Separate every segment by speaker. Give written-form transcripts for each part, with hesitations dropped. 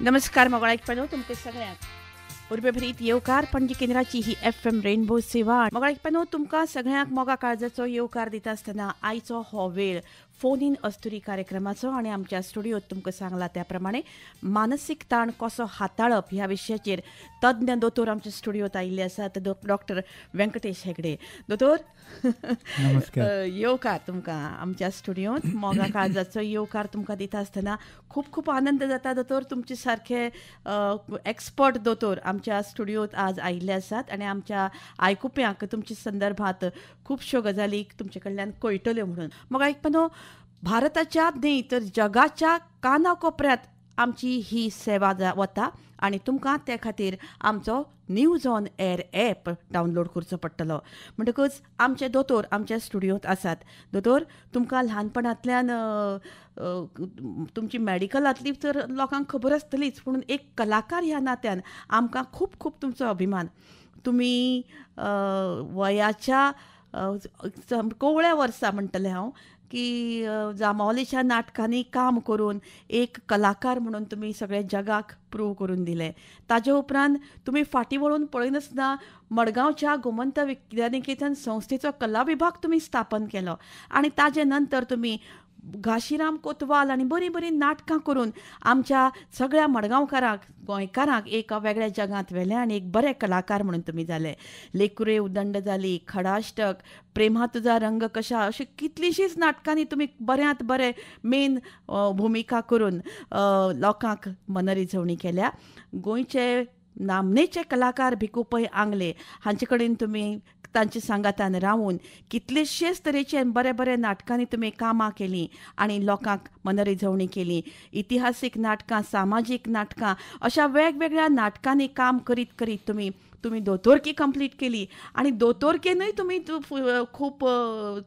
Speaker 1: नमस्कार मोगाळ आयकप्यांनो, तुमकां सगळ्यांक उर्बेभरीत येवकार. पणजी केंद्राची ही FM rainbow सेवा. मोगाळ आयकप्यांनो, तुमकां सगळ्यांक मोगा काळजाचो येवकार दिता आसतना आयचो हो वेळ फोन इन अस्तुरी कार्यक्रमाचो आनी आमच्या स्टुडियोत तुमकां सांगला त्या प्रमाणे मानसीक ताण कसो हाताळप ह्या विशयाचेर तज्ञ दोतोर आमच्या स्टुडियोत आयिल्ले आसात, डॉक्टर व्यंकटेश हेगडे. दोतोर
Speaker 2: नमस्कार,
Speaker 1: येवकार तुमकां आमच्या स्टुडियोत. मोगा काळजाचो येवकार तुमकां दिता आसतना खूब खूब आनंद जाता दोतोर. तुमचे सारखे एक्सपर्ट दोतोर आमच्या स्टुडियोत आज आयिल्ले आसात आनी आमच्या आयकुप्यांक तुमच्या संदर्भात खुबश्यो गजाली तुमचे कडल्यान कळटल्यो म्हणून. मोगा आयकप्यांनो, भारताच्या न्हय तर जगाच्या कानाकोपऱ्यांत आमची ही सेवा वता आनी तुमकां ते खातीर आमचो news on air app download करचो पडटलो. म्हणटकच आमचे दोतोर आमच्या स्टुडियोंत आसात. दोतोर, तुमकां ल्हानपणांतल्यान तुमची मॅडिकलांतली तर लोकांक खबर आसतलीच, पूण एक कलाकार ह्या नात्यान आमकां खूब खूब तुमचो अभिमान. तुमी वयाच्या कोवळ्या वर्सा म्हणटलें हांव की जांबावलेच्या नाटकांनी काम करून एक कलाकार म्हणून तुमी सगळे जगाक प्रूव करून दिलें. ताजे उपरांत तुमी फाटीं वळून पळयनासतना मडगांवच्या गोमंत विद्यानिकेतन संस्थेचो कला विभाग तुमी स्थापन केलो आनी ताजे नंतर तुमी घाशीराम कोतवाल आनी बरीं बरीं नाटकां करून आमच्या सगळ्या मडगांवकारांक, गोंयकारांक एका वेगळ्या जगांत व्हेलें आनी एक बरे कलाकार म्हणून तुमी जाले. लेकुरे उदंड जाली, खडाष्टक, प्रेमा तुझा रंग कशा, अशी कितलीशींच नाटकांनी तुमी बऱ्यांत बरे मेन भुमिका करून लोकांक मनरिजवणी केल्या. गोंयचे नामनेचे कलाकार भिकू पै आंगले हांचे कडेन तुमी तांचे सांगातान रावून कितलेशेच तरेचे बरे बरे नाटकांनी तुमी कामां केलीं आनी लोकांक मनरिजवणी केली. इतिहासीक नाटकां, सामाजीक नाटकां, अशा वेगवेगळ्या नाटकांनी काम करीत करीत तुमी दोतोरकी कंप्लीट केली आनी दोतोरकेनूय तुमी खूब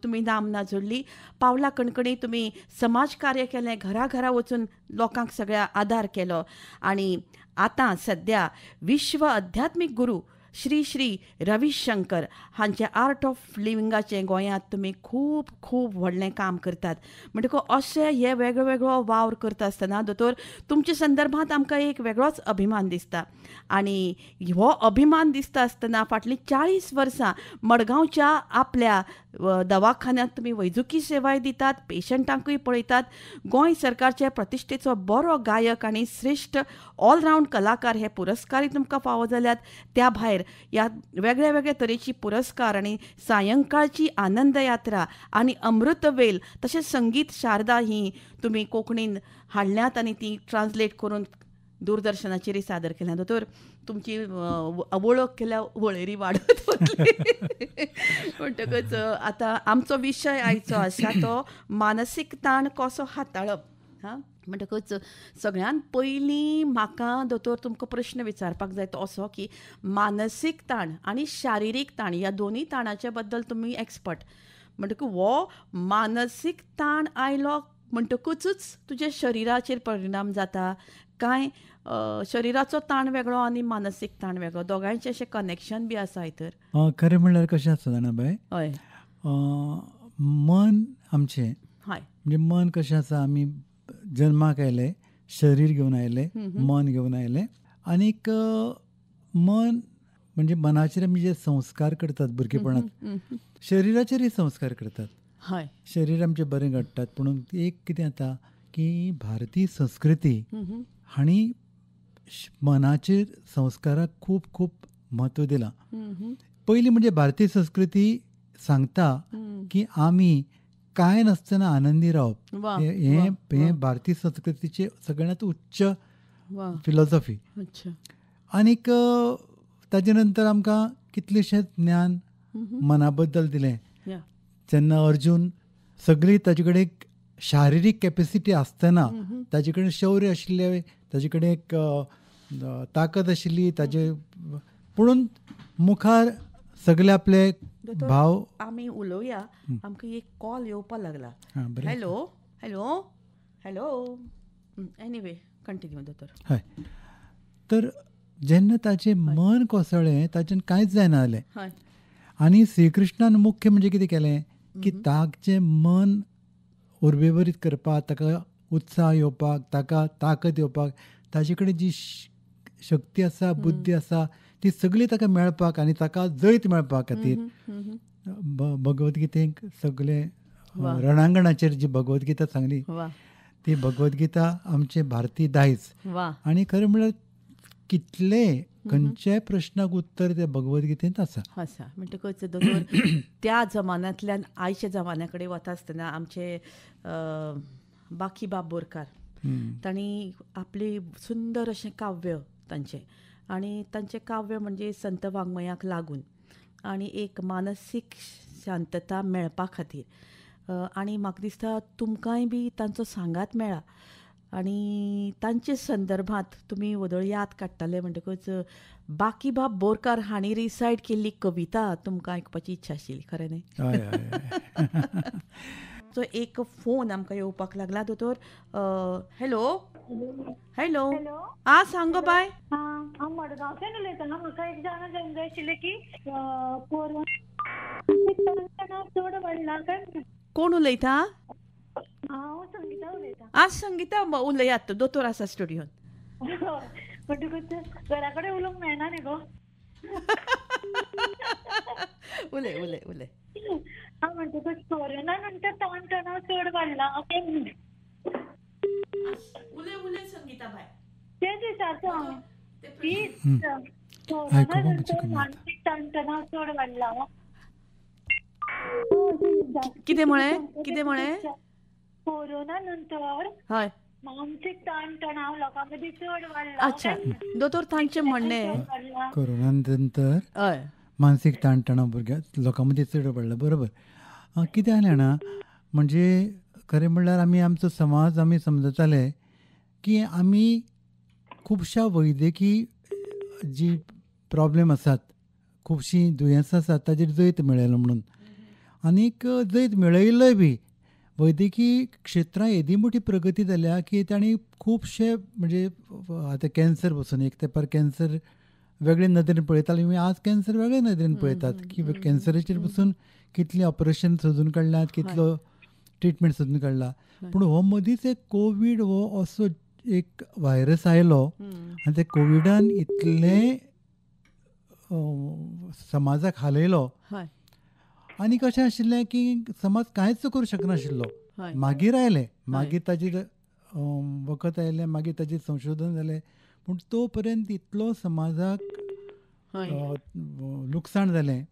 Speaker 1: तुमी नामना जोडली. पावला कणकणी तुमी समाज कार्य केलें, घरा घरा वचून लोकांक सगळ्या आदार केलो आनी आतां सद्या विश्व अध्यात्मीक गुरू श्री श्री रविशंकर हांचे आर्ट ऑफ लिविंगाचें गोंयांत तुमी खूब खूब व्हडलें काम करतात. म्हणटकच अशें हे वेगळो वेगळो वावर करता आसतना दोतोर तुमच्या संदर्भांत आमकां एक वेगळोच अभिमान दिसता आनी हो अभिमान दिसता आसतना फाटलीं 40 वर्सां मडगांवच्या आपल्या दवाखान्यांत तुमी वैजकी सेवाय दितात, पेशंटांकूय पळयतात. गोंय सरकारचे प्रतिश्ठेचो बरो गायक आनी श्रेश्ठ ऑलरावंड कलाकार हे पुरस्कारय तुमकां फावो जाल्यात. त्या भायर ह्या वेगळ्या वेगळ्या तरेची पुरस्कार आनी सायंकाळची आनंद यात्रा आनी अमृतवेल तशेंच संगीत शारदा ही तुमी कोंकणीन हाडल्यात आनी ती ट्रान्सलेट करून दूरदर्शनाचेरय सादर केल्या. दोतोर, तुमची वळख केल्या वळेरी वाडत वतली. म्हणटकच आतां आमचो विशय आयचो आसा तो मानसीक ताण कसो हाताळप. हां, म्हणटकच सगळ्यांत पयलीं म्हाका दोतोर तुमकां प्रश्न विचारपाक जाय तो असो की मानसीक ताण आनी शारिरीक ताण ह्या दोनूय ताणाच्या बद्दल तुमी एक्सपर्ट. म्हणटकच हो मानसीक ताण आयलो म्हणटकूच तुज्या शरिराचेर परिणाम जाता काय शरिराचो ताण वेगळो आनी मानसीक ताण वेगळो, दोगांयचें अशें कनेक्शन बी आसा तर?
Speaker 2: खरें म्हणल्यार कशें आसता जाणा बाय,
Speaker 1: हय,
Speaker 2: मन आमचें,
Speaker 1: हय,
Speaker 2: म्हणजे मन कशें आसा, आमी जन्माक आयले, शरीर घेवन आयले, मन घेवन आयले आनीक मन म्हणजे मनाचेर आमी जे संस्कार करतात भुरगेपणांत, शरिराचेरय संस्कार करतात.
Speaker 1: हय,
Speaker 2: शरीर आमचें बरें घडटात. पूण एक कितें जाता की भारतीय संस्कृती हांणी मनाचेर संस्काराक खूब खूब म्हत्व दिलां. पयलीं म्हणजे भारतीय संस्कृती सांगता की आमी कांय नासतना आनंदी रावप, हें भारतीय संस्कृतीचें सगळ्यांत उच्च फिलॉसॉफी. आनीक ताजे नंतर आमकां कितलेशेंच ज्ञान मना बद्दल दिलें. जेन्ना अर्जुन सगळी ताजे कडेन शारिरीक कॅपेसिटी आसतना, ताजे कडेन शौर्य आशिल्लें, ताजे कडेन एक ताकद आशिल्ली ताजे, पुणून मुखार सगळे आपले भाव.
Speaker 1: आमी उलोवया, आमकां एक कॉल येवपाक लागला. Hello hello hello, anyway continue दोतोर.
Speaker 2: हय, तर जेन्ना ताचें मन कोसळ्ळें ताच्यान कांयच जायना जालें. आनी श्रीकृष्णान मुख्य म्हणजे कितें केलें की ताचें मन उर्बेभरीत करपाक, ताका उत्साह येवपाक, ताका ताकद येवपाक ताजे कडेन जी शक्ती आसा, बुद्धी आसा, ती सगळी ताका मेळपाक आनी ताका जैत मेळपा खातीर भगवद्गीतेक सगळे रणांगणाचेर जी भगवद्गीता सांगली ती भगवद्गीता आमचें भारतीय दायज. आनी खरें म्हळ्यार कितले खंयच्याय प्रश्नाक उत्तर त्या भगवद्गीतेंत आसा
Speaker 1: आसा. म्हणटकच दोतोर त्या जमान्यांतल्यान आयच्या जमान्या कडेन वता आसतना आमचे बाकीबाब बोरकार तांणी आपले सुंदर अशें काव्य तांचें, आनी तांचें काव्य म्हणजे संत वाङ्मयाक लागून आनी एक मानसीक शांतता मेळपा खातीर, आनी म्हाका दिसता तुमकांय बी तांचो सांगात मेळ्ळा आनी तांचे संदर्भात तुमी वदळ याद काडटाले. म्हणटकच बाकीबाब बोरकार हांणी रिसायट केल्ली कविता तुमकां आयकुपाची इच्छा आशिल्ली, खरें न्ही? सो एक फोन आमकां येवपाक लागला दोतोर. हॅलो हॅलो, आं सांग गो बाय.
Speaker 3: हांव मडगांवच्यान उलयतां. म्हाका एक जाणा जावंक जाय आशिल्लें की कोरोना चड वाडला काय?
Speaker 1: कोण उलयता?
Speaker 3: हांव संगीता उलयतां.
Speaker 1: आज संगीता उलयात, दोतोर आसा स्टुडियोन.
Speaker 3: म्हणटकूच घरा कडेन उलोवंक मेळना न्ही गो.
Speaker 1: उलय उलय उलय.
Speaker 3: हांव म्हणटकूच कोरोना नंतर ताण तणाव चड वाडला काय?
Speaker 1: उलय उलय संगीता बाय.
Speaker 3: तेच विचारता हांव की कोरोना नंतर मानसीक ताण तणाव चड वाडला.
Speaker 1: कितें म्हळें? कितें म्हळें?
Speaker 3: कोरोना नंतर
Speaker 1: हय
Speaker 3: मानसीक ताण तणाव लोकां मदीं चड वाडला.
Speaker 1: अच्छा दोतोर, तांचें म्हणणें
Speaker 2: कोरोना नंतर
Speaker 1: हय
Speaker 2: मानसीक ताण तणाव भुरग्यां लोकां मदीं चड वाडला. बरोबर. कितें जालें जाणा, म्हणजे खरें म्हणल्यार आमी आमचो समाज आमी समजताले की आमी खुबश्या वैद्यकी जी प्रॉब्लेम आसात, खुबशीं दुयेंसां आसात ताजेर जैत मेळयलो म्हणून, आनीक जैत मेळयलोय बी. वैद्यकी क्षेत्रां येदी मोठी प्रगती जाल्या की तांणी खुबशे म्हणजे आतां कॅन्सर पसून एक तेंपार कॅन्सर वेगळे नदरेन पळयताले, आमी आज कॅन्सर वेगळे नदरेन पळयतात की कॅन्सराचेर पसून कितलें ऑपरेशन सोदून काडल्यात, कितलो ट्रिटमेंट सोदून काडला. पूण हो मदींच एक कोवीड हो असो एक व्हायरस आयलो आनी त्या कोविडान इतलें समाजाक हालयलो आनी कशें आशिल्लें की समाज कांयच करूं शकनाशिल्लो. मागीर आयलें, मागीर ताजेर वखद आयलें, मागीर ताजेर संशोधन जालें, पूण तो पर्यंत इतलो समाजाक लुकसाण जालें.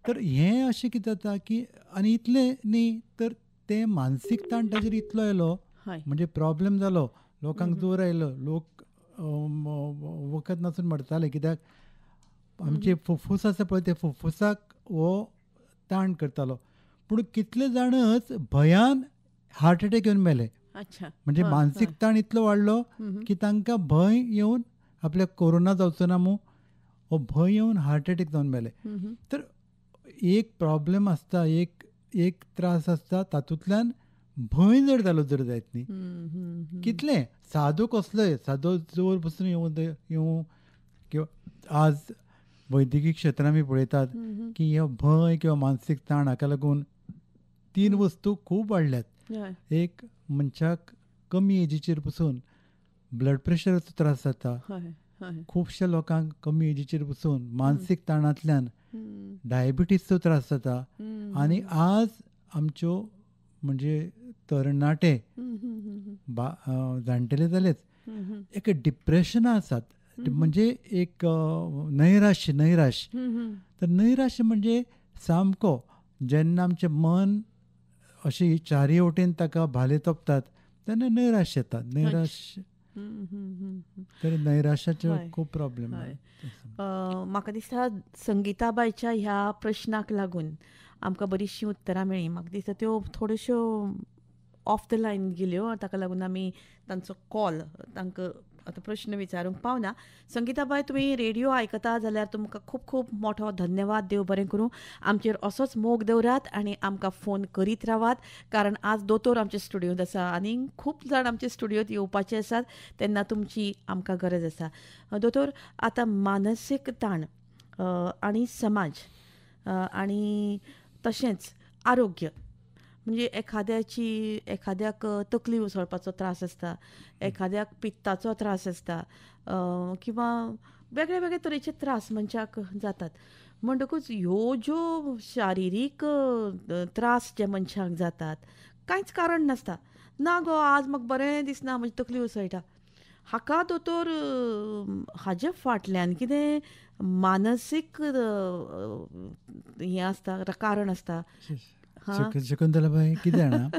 Speaker 2: तर हें अशें कितें जाता की आनी इतलें न्ही तर तें मानसीक ताण ताजेर इतलो आयलो म्हणजे प्रॉब्लेम जालो, लोकांक जोर आयलो, लोक वखद नासून मरताले. कित्याक आमचे फुफ्फुस आसा पळय, ते फुफ्फुसाक हो ताण करतालो. पूण कितले जाणच भंयान हार्ट अटॅक येवन मेले. म्हणजे मानसीक ताण इतलो वाडलो की तांकां भंय येवन आपल्याक कोरोना जावचो ना मू, हो भंय येवन हार्ट अटॅक जावन मेले. तर एक प्रॉब्लेम आसता, एक एक त्रास आसता, तातूंतल्यान भंय जर जालो जर जायत न्ही, कितलें सादो कसलोय सादो जोर पसून येवं किंवा आज वैद्यकी क्षेत्रां आमी पळयतात की हे भंय किंवा मानसीक ताण हाका लागून तीन वस्तू खूब वाडल्यात. एक, मनशाक कमी एजीचेर पसून ब्लड प्रेशराचो त्रास जाता, खुबश्या लोकांक कमी एजीचेर पसून मानसीक ताणांतल्यान डायबिटीजचो त्रास जाता. आनी आज आमच्यो म्हणजे तरणाटे जाणटेले जालेच एक डिप्रेशनां आसात, म्हणजे एक नैराश्य. नैराश्य तर नैराश्य म्हणजे सामको जेन्ना आमचें मन अशें चारय वटेन ताका भाले तोपतात तेन्ना नैराश्य येता. नैराश्य तर नैराश्याचे खूब प्रॉब्लेम.
Speaker 1: म्हाका दिसता संगीताबायच्या ह्या प्रश्नाक लागून आमकां बरीचशीं उत्तरां मेळ्ळीं. म्हाका दिसता त्यो थोड्योश्यो ऑफ the line गेल्यो, ताका लागून आमी तांचो कॉल तांकां आतां प्रश्न विचारूंक पावना. संगीताबाय, तुमी रेडियो आयकता जाल्यार तुमकां खूब खूब मोठो धन्यवाद. देव बरें करूं. आमचेर असोच मोग दवरात आनी आमकां फोन करीत रावात, कारण आज दोतोर आमच्या स्टुडियोंत आसा आनी खूब जाण आमच्या स्टुडियोंत येवपाचे आसात, तेन्ना तुमची आमकां गरज आसा. दोतोर, आतां मानसीक ताण आनी समाज आनी तशेंच आरोग्य म्हणजे एखाद्याची एखाद्याक तकली उसळपाचो त्रास आसता, एखाद्याक पित्ताचो त्रास आसता किंवा वेगळे वेगळे तरेचे त्रास मनशाक जातात. म्हणटकूच ह्यो ज्यो शारिरीक त्रास जे मनशाक जातात कांयच कारण नासता. ना गो आज म्हाका बरें दिसना, म्हजी तकली उसळटा, हाका दोतोर हाजे फाटल्यान कितें मानसीक हें आसता, कारण आसता?
Speaker 2: शकुंतला बाई, कितें जाणा,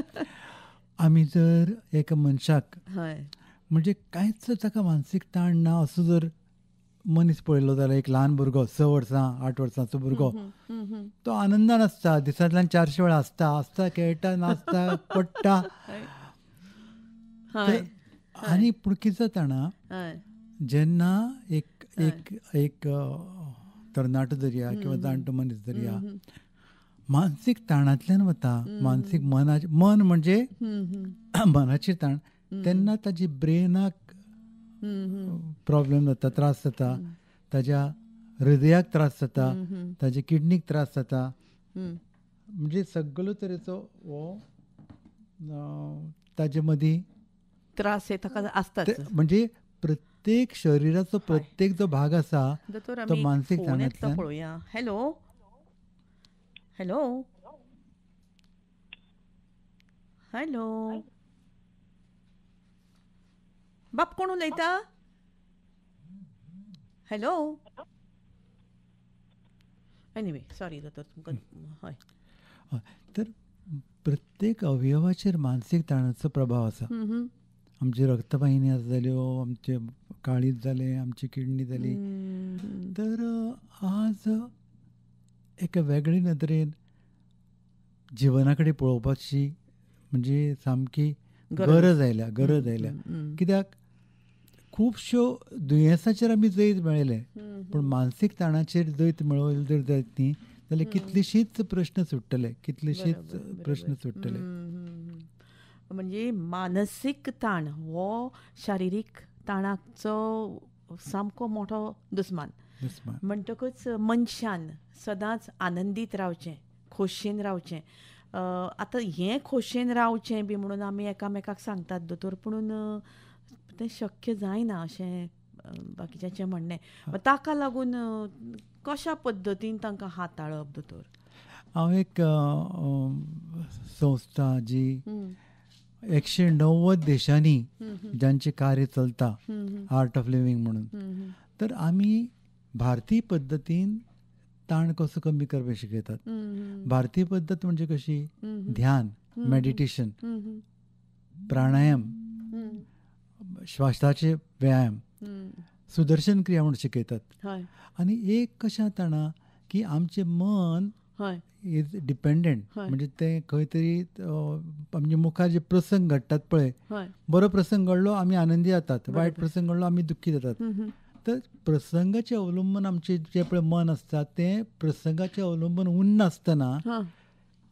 Speaker 2: आमी जर एका मनशाक म्हणजे कांयच ताका मानसीक ताण ना असो जर मनीस पळयलो जाल्यार, एक ल्हान भुरगो 6 वर्सां 8 वर्सांचो भुरगो, तो आनंदान आसता, दिसांतल्यान 400 वेळा आसता, आसता, खेळटा, नाचता, पडटा. आनी पूण कितें जाता ना, जेन्ना एक एक एक तरणाटो दरया किंवा जाणटो मनीस दरया मानसीक ताणांतल्यान वता, मानसीक मनाचे, मन म्हणजे मनाचेर ताण, तेन्ना ताजी ब्रेनाक प्रॉब्लेम जाता, त्रास जाता, ताज्या हृदयाक त्रास जाता, ताज्या किडनीक त्रास जाता, म्हणजे सगळो तरेचो हो ताजे मदीं
Speaker 1: त्रास हे ताका आसता.
Speaker 2: म्हणजे प्रत्येक शरिराचो प्रत्येक जो भाग आसा तो मानसीक ताणांतल्यान.
Speaker 1: पळोवया. हॅलो हॅलो हॅलो, बाप कोण उलयता? हॅलो, एनिवे सॉरी दोतोर तुमकां. हय,
Speaker 2: तर प्रत्येक अवयवाचेर मानसीक ताणाचो प्रभाव आसा. आमची रक्तवाहिनी आसा जाल्यो, आमचे काळीज जालें, आमची किडनी जाली. तर आज एका वेगळे नदरेन जिवना कडेन पळोवपाची म्हणजे सामकी गरज आयल्या, गरज आयल्या. कित्याक खुबश्यो दुयेंसाचेर आमी जैत मेळयलें, पूण मानसीक ताणाचेर जैत मेळयलें जर जायत न्ही जाल्यार कितलेशीच प्रश्न सुट्टले, कितलेशीच प्रश्न सुट्टले.
Speaker 1: म्हणजे मानसीक ताण हो शारिरीक ताणाचो सामको मोठो दुस्मान. म्हणटकच मनशान सदांच आनंदीत रावचें, खोशयेन रावचें. आतां हें खोशयेन रावचें बी म्हणून आमी एकामेकाक सांगतात दोतोर, पुणून तें शक्य जायना अशें बाकीच्यांचें म्हणणें. ताका लागून कशा पद्दतीन तांकां हाताळप दोतोर?
Speaker 2: हांव एक संस्था जी 190 देशांनी जांचें कार्य चलता, आर्ट ऑफ लिव्हींग म्हणून, तर आमी भारतीय पद्दतीन ताण कसो कमी करपाक शिकयतात. भारतीय पद्दत म्हणजे कशी, ध्यान, मेडिटेशन, प्राणायाम, श्वासाचे व्यायाम, सुदर्शन क्रिया म्हणून शिकयतात. आनी एक कशें जाता ना की आमचें मन is dependent, म्हणजे तें खंय तरी आमचे मुखार जे प्रसंग घडटात पळय, बरो प्रसंग घडलो आमी आनंदी जातात, वायट प्रसंग घडलो आमी दुख्खी जातात. तर प्रसंगाचें अवलंबून आमचें जें पळय मन आसता तें प्रसंगाचें अवलंबून उरनासतना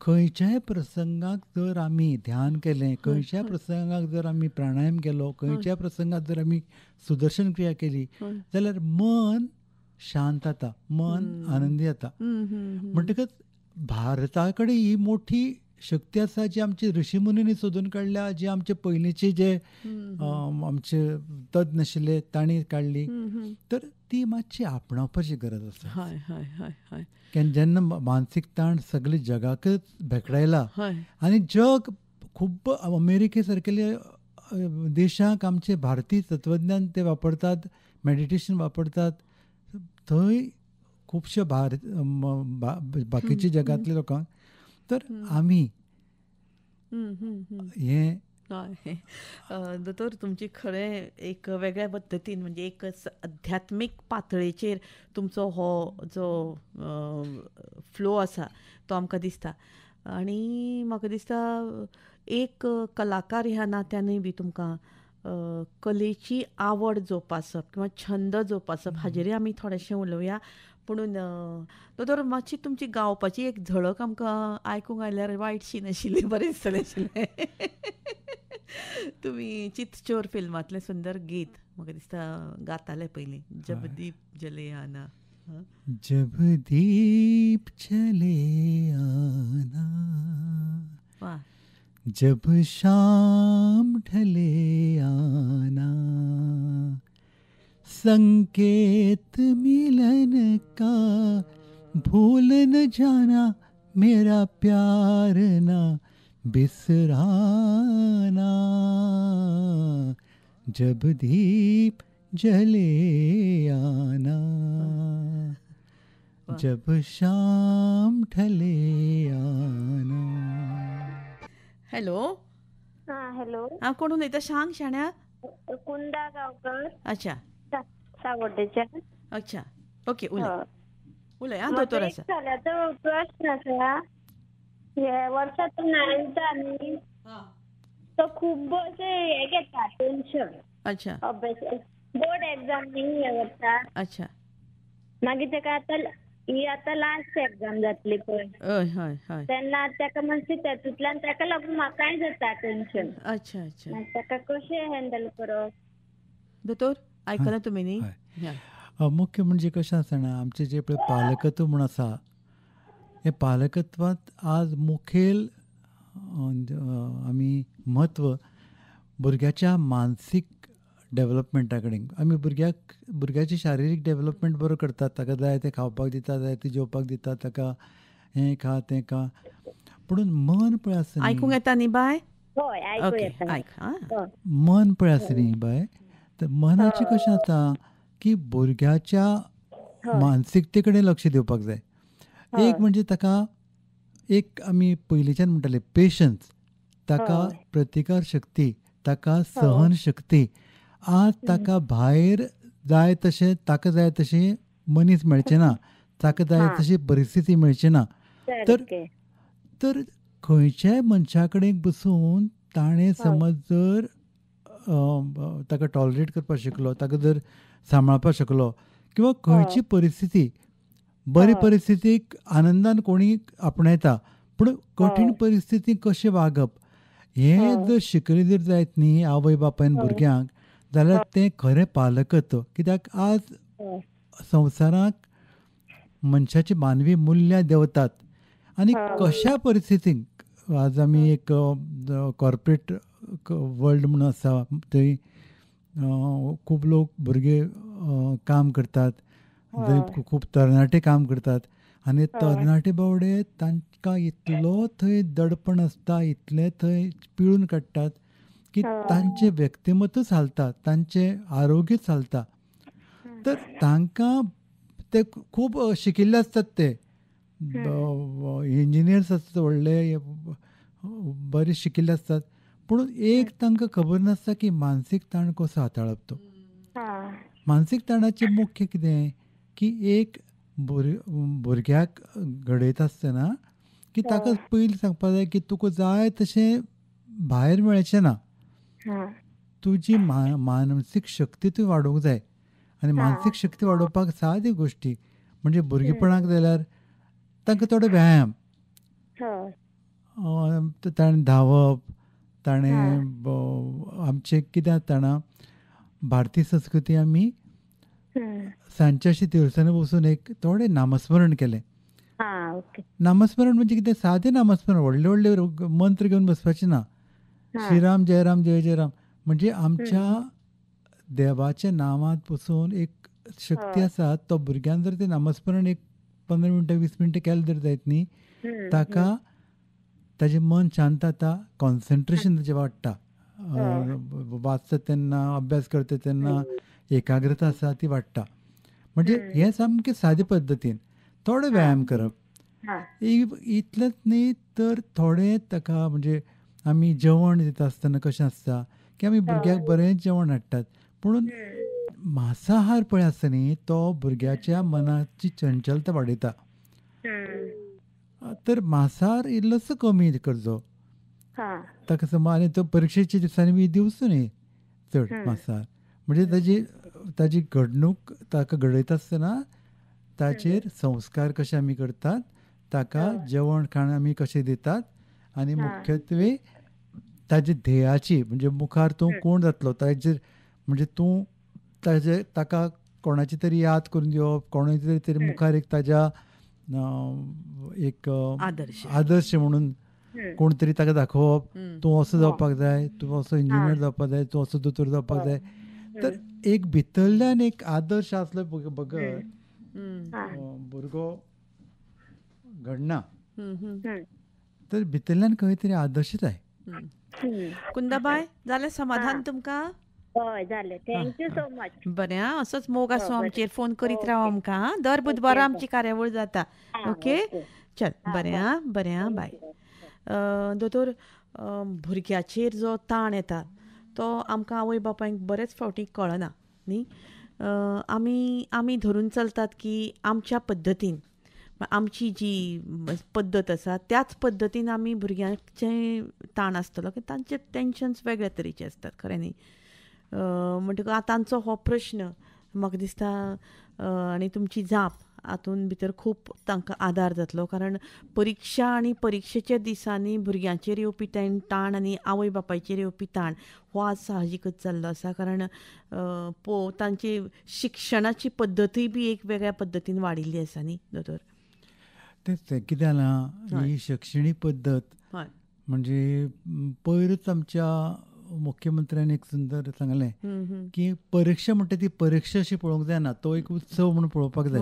Speaker 2: खंयच्याय प्रसंगाक जर आमी ध्यान केलें, खंयच्याय प्रसंगाक जर आमी प्राणायाम केलो, खंयच्याय प्रसंगाक जर आमी सुदर्शन क्रिया केली जाल्यार मन शांत जाता, मन आनंदी जाता. म्हणटकच भारता कडेन ही मोठी शक्ती आसा जी आमची ऋषीमुनींनी सोदून काडल्या, जी आमचे पयलींचे जे आमचे तज्ञ आशिल्ले तांणी काडली. तर ती मातशी आपणावपाची गरज आसा.
Speaker 1: हय हय हय हय.
Speaker 2: कारण जेन्ना मानसीक ताण सगळे जगाकच भेकडायला आनी जग खूब अमेरिके सारकेले देशांक आमचे भारतीय तत्वज्ञान ते वापरतात, मेडिटेशन वापरतात, थंय खुबशे भारत बाकीच्या जगांतल्या लोकांक. तर आमी हें
Speaker 1: हय दोतोर तुमची खरें एक वेगळ्या पद्दतीन म्हणजे एक अध्यात्मीक पातळेचेर तुमचो हो जो फ्लो आसा तो आमकां दिसता. आनी म्हाका दिसता एक कलाकार ह्या नात्यानूय बी तुमकां कलेची आवड जोपासप किंवा छंद जोपासप हाजेरय आमी थोडेशें उलोवया. पुणून दोतोर मातशी तुमची गावपाची एक झळक आमकां आयकूंक आयल्यार वायटशी नाशिल्ली, बरें दिसतलें आशिल्लें. तुमी चितचोर फिल्मांतलें सुंदर गीत म्हाका दिसता गाताले पयलीं, जब दीप जले आना.
Speaker 2: जब दीप जले आना, जब शाम ढले आना, संकेत मिलन का भूल न जाना, मेरा प्यार ना बिसराना, जब दीप जले आना, जब शाम ढले आना.
Speaker 1: हॅलो.
Speaker 3: हॅलो.
Speaker 1: हा, कोण उलयता सांग शाण्या?
Speaker 3: कुंदा गांवकर.
Speaker 1: अच्छा,
Speaker 3: सावड्डेच्यान.
Speaker 1: अच्छा, ओके, उलय उलय. हा, दोतोर आसा.
Speaker 3: चल्याचो प्रश्न आसा, हे वर्सा तो नायन्थान न्ही, तो खूब अशें हें घेता टेन्शन.
Speaker 1: अच्छा.
Speaker 3: अभ्यास बोर्ड एग्जाम न्ही हे वर्सा.
Speaker 1: अच्छा.
Speaker 3: मागीर तेका आतां ही आतां लास्ट एग्जाम जातली पळय,
Speaker 1: हय हय हय,
Speaker 3: तेन्ना तेका मातशें तेतूंतल्यान तेका लागून म्हाकाय जाता टेन्शन.
Speaker 1: अच्छा अच्छा.
Speaker 3: तेका कशें हँडल करप?
Speaker 1: दोतोर आयकलां तुमी न्ही?
Speaker 2: मुख्य म्हणजे कशें आसा जाणा, आमचें जें पळय पालकत्व म्हूण आसा, हें पालकत्वांत आज मुखेल आमी म्हत्व भुरग्याच्या मानसीक डेवलपमेंटा कडेन. आमी भुरग्याची शारिरीक डेवलपमेंट बरो करतात, ताका जाय तें खावपाक दिता, जाय तें जेवपाक दिता, ताका हें खा तें खा, पूण मन पळय आसता.
Speaker 1: आयकूंक येता न्ही बाय?
Speaker 2: मन पळय आसता न्ही बाय, तर मनाचें कशें जाता की भुरग्याच्या मानसिकते कडेन लक्ष दिवपाक जाय. एक म्हणजे ताका एक आमी पयलींच्यान म्हणटाले पेशन्स, ताका प्रतिकार शक्ती, ताका सहन शक्ती. आज ताका भायर जाय तशें, ताका जाय तशें मनीस मेळचें ना, ताका जाय तशी परिस्थिती मेळची ना, तर तर खंयच्याय मनशा कडेन बसून ताणें समज जर ताका टॉलरेट करपाक शिकलो, ताका जर सांबाळपाक शकलो, किंवा खंयची परिस्थिती बरी परिस्थितीक आनंदान कोणी आपणायता, पूण कठीण परिस्थिती कशें वागप हें जर शिकलें जर जायत न्ही आवय बापायन भुरग्यांक, जाल्यार तें खरें पालकत्व. कित्याक आज संवसाराक मनशाची मानवी मुल्यां देंवतात आनी कश्या परिस्थितीक आज आमी एक कॉर्पोरेट वर्ल्ड म्हणून आसा, थंय खूब लोक भुरगे काम करतात, खूब तरणाटे काम करतात आनी तरणाटे बावडे तांकां इतलो थंय दडपण आसता, इतलें थंय पिळून काडटात की तांचें व्यक्तिमत्वच हालता, तांचें आरोग्यच हालता. तर तांकां ते खूब शिकिल्ले आसतात, ते इंजिनियर्स आसतात, व्हडले बरे शिकिल्ले आसतात, पूण एक तांकां खबर नासता की मानसीक ताण कसो हाताळप तो. मानसीक ताणाचें मुख्य कितें की एक भुरग्याक घडयता आसतना की ताका पयलीं सांगपाक जाय की तुका जाय तशें भायर मेळचें ना, तुजी मानसीक शक्ती तुवें वाडोवंक जाय. आनी मानसीक शक्ती वाडोवपाक साद्यो गोश्टी म्हणजे भुरगेपणाक जाल्यार तांकां थोडो व्यायाम, ताणें धांवप, ताणें आमचें कितें जाता, भारतीय संस्कृती आमी सांजचे अशें तिळसांनी बसून एक थोडें नामस्मरण केलें. नामस्मरण म्हणजे कितें, सादें नामस्मरण, व्हडले व्हडले मंत्र घेवन बसपाचें ना. श्रीराम जय राम जय जय राम म्हणजे आमच्या देवाच्या नांवांत पसून एक शक्ती आसा. तो भुरग्यान जर तें नामस्मरण एक 15 मिनटां 20 मिनटां केलें जर जायत न्ही, ताका ताजें मन शांत जाता, कॉन्सन्ट्रेशन ताजें वाडटा, वाचता तेन्ना, अभ्यास करता तेन्ना एकाग्रता आसा ती वाडटा. म्हणजे हें सामकें सादे पद्दतीन थोडो व्यायाम करप इतलेंच न्ही तर थोडें ताका म्हणजे आमी जेवण दिता आसतना कशें आसता की आमी भुरग्याक बरें जेवण हाडटात, पूण मांसाहार पळय आसता न्ही तो भुरग्याच्या मनाची चंचलता वाडयता. तर मांसाहार इल्लोसो कमी करचो ताका समज, आनी तो परिक्षेच्या दिसांनी बी दिवचो न्ही चड मांसाहार. म्हणजे ताजी ताजी घडणूक ताका घडयता आसतना ताचेर संस्कार कशे आमी करतात, ताका जेवण खाण आमी कशें दितात, आनी मुख्यत्वे ताजे ध्येयाची म्हणजे मुखार तूं कोण जातलो ताजेर म्हणजे तूं ताजे ताका कोणाची तरी याद करून दिवप, कोणाची तरी मुखार एक ताज्या एक आदर्श म्हणून कोण तरी ताका दाखोवप, तूं असो जावपाक जाय, तूं असो इंजिनियर जावपाक जाय, तूं असो दोतोर जावपाक जाय. तर एक भितरल्यान एक आदर्श आसलो बगर भुरगो घडना. तर भितरल्यान खंय तरी आदर्श जाय.
Speaker 1: कुंदाबाय, जालें समाधान तुमकां?
Speaker 3: हय जालें, thank you so much.
Speaker 1: बरें आं, असोच मोग आसूं आमचेर, फोन करीत राव आमकां. दर बुधवारा आमची कार्यावळ जाता. ओके, चल बरें आं, बरें आं, बाय. दोतोर, भुरग्याचेर जो ताण येता तो आमकां आवय बापायक बरेच फावटी कळना न्ही. आमी आमी धरून चलतात की आमच्या पद्दतीन, आमची जी पद्दत आसा त्याच पद्दतीन आमी भुरग्यांचें ताण आसतलो की तांचे टेंशन्स वेगळ्या तरेचे आसतात, खरें न्ही. म्हणटकच तांचो हो प्रश्न म्हाका दिसता आनी तुमची जाप हातून भितर खूब तांकां आदार जातलो, कारण परिक्षा आनी परिक्षेच्या दिसांनी भुरग्यांचेर येवपी ताण आनी आवय बापायचेर येवपी ताण हो आज साहजिकच जाल्लो आसा. कारण तांची शिक्षणाची पद्दतूय बी एक वेगळ्या पद्दतीन वाडिल्ली आसा न्ही दोतोर.
Speaker 2: तेच कितें जालां, ही शिक्षणीक पद्दत म्हणजे पयरूच आमच्या मुख्यमंत्र्यांनी एक सुंदर सांगलें की परिक्षा म्हणटा ती परिक्षा अशी पळोवंक जायना, तो एक उत्सव म्हणून पळोवपाक जाय.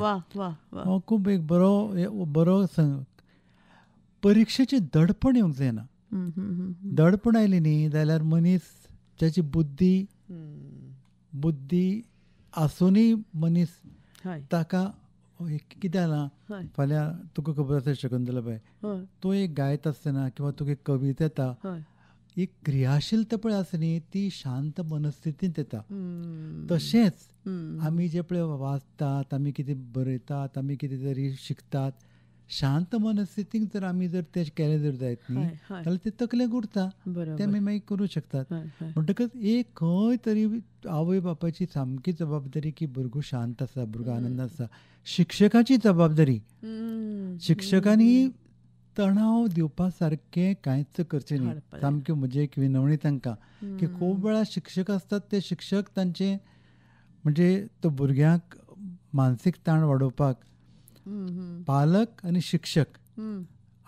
Speaker 2: हो खूब एक बरो बरो परिक्षेची दडपण येवंक जायना. दडपण आयली न्ही जाल्यार मनीस जाची बुद्धी बुद्धी आसुनूय मनीस ताका कितें जालां, फाल्यां तुका खबर आसा शकुंतलाबाय, तूं एक गायता आसतना किंवा तुका एक कविता येता, एक क्रियाशीलता पळय आसा न्ही ती शांत मनस्थितींत येता. तशेंच आमी जे पळय वाचतात, आमी कितें बरयतात, आमी कितें तरी शिकतात, शांत मनस्थितीक जर आमी जर तें केलें जर जायत न्ही जाल्यार ते तकलेक उरता, ते आमी मागीर करूं शकतात. म्हणटकच एक खंय तरी आवय बापायची सामकी जबाबदारी की भुरगो शांत आसा, भुरगो आनंद आसा. शिक्षकाची जबाबदारी, शिक्षकांनी तणाव दिवपा सारकें कांयच करचें न्ही. सामकी म्हजी एक विनवणी तांकां की खूब वेळा शिक्षक आसतात ते शिक्षक तांचे म्हणजे तो भुरग्यांक मानसीक ताण वाडोवपाक पालक आनी शिक्षक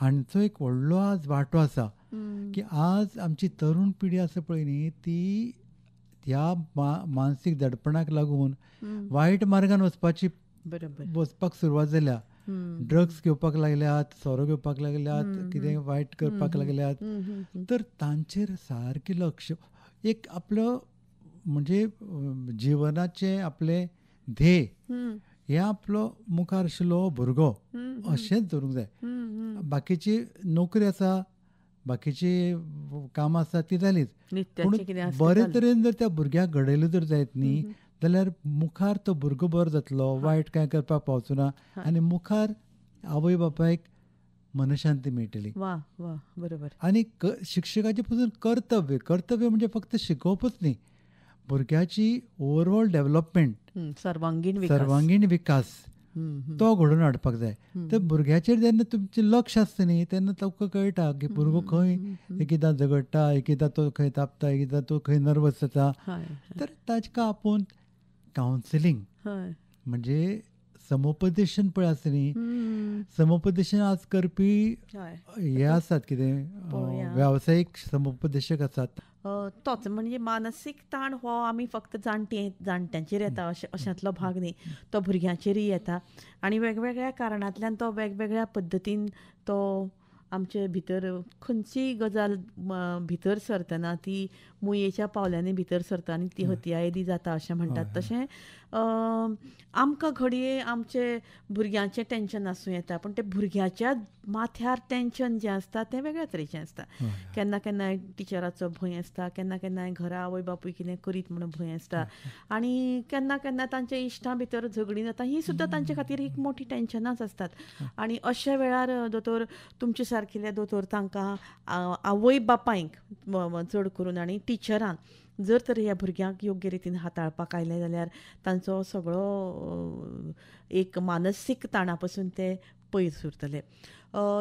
Speaker 2: हांचो एक व्हडलो आज वांटो आसा की आज आमची तरुण पिढी आसा पळय न्ही ती ह्या मानसीक दडपणाक लागून वायट मार्गान वचपाची वचपाक सुरवात जाल्या. ड्रग्स घेवपाक लागल्यात, सोरो घेवपाक लागल्यात, कितें वायट करपाक लागल्यात. तर तांचेर सारकें लक्ष एक आपलो म्हणजे जिवनाचें आपलें ध्येय हे आपलो मुखार आशिल्लो भुरगो अशेंच धरूंक जाय. बाकीची नोकरी आसा, बाकीची कामां आसा ती जालीच, पूण बरे तरेन जर त्या भुरग्याक घडयलो जर जायत न्ही जाल्यार मुखार तो भुरगो बरो जातलो, वायट कांय करपाक पावचो ना आनी मुखार आवय बापायक मनशांती मेळटली.
Speaker 1: वा वा, बरोबर.
Speaker 2: आनी शिक्षकाचें पसून कर्तव्य, कर्तव्य म्हणजे फक्त शिकोवपच न्ही, भुरग्याची ओवरऑल डेव्हलपमेंट, सर्वांगीण विकास तो घडोवन हाडपाक जाय. तर भुरग्याचेर जेन्ना तुमचें लक्ष आसता न्ही तेन्ना तुका कळटा की भुरगो खंय एकदां झगडटा, एकदां तो खंय तापता, एकदां तो खंय नर्वस जाता. तर ताका आपूण कावन्सिलींग म्हणजे समुपदेशन पळय आसता न्ही, समुपदेशन आज करपी हे आसात कितें वेवसायीक समुपदेशक आसात.
Speaker 1: तोच म्हणजे मानसीक ताण हो आमी फक्त जाणट्यांचेर येता अशें अशांतलो भाग न्ही, तो भुरग्यांचेरूय येता आनी वेगवेगळ्या कारणांतल्यान तो वेगवेगळ्या पद्दतीन तो आमचे भितर खंयचीय गजाल भितर सरतना ती मुयेच्या पावलांनी भितर सरता आनी ती हतया येदी जाता अशें म्हणटात. तशें आमकां घडये आमचे भुरग्यांचें टेंशन आसूं येता, पूण ते भुरग्याच्या माथ्यार टेंशन जें आसता तें वेगळ्या तरेचें आसता. केन्ना केन्नाय टिचराचो भंय आसता, केन्ना केन्नाय घरा आवय बापूय कितें करीत म्हणून भंय आसता आनी केन्ना केन्ना तांच्या इश्टां भितर झगडीं जाता, ही सुद्दां तांचे खातीर एक मोठी टेंशनाच आसतात. आनी अशा वेळार दोतोर तुमचे सारकिल्ले दोतोर तांकां आवय बापायक चड करून आनी टिचरांक जर तर ह्या भुरग्यांक योग्य रितीन हाताळपाक आयलें जाल्यार तांचो सगळो एक मानसीक ताणा पसून ते पयस उरतले.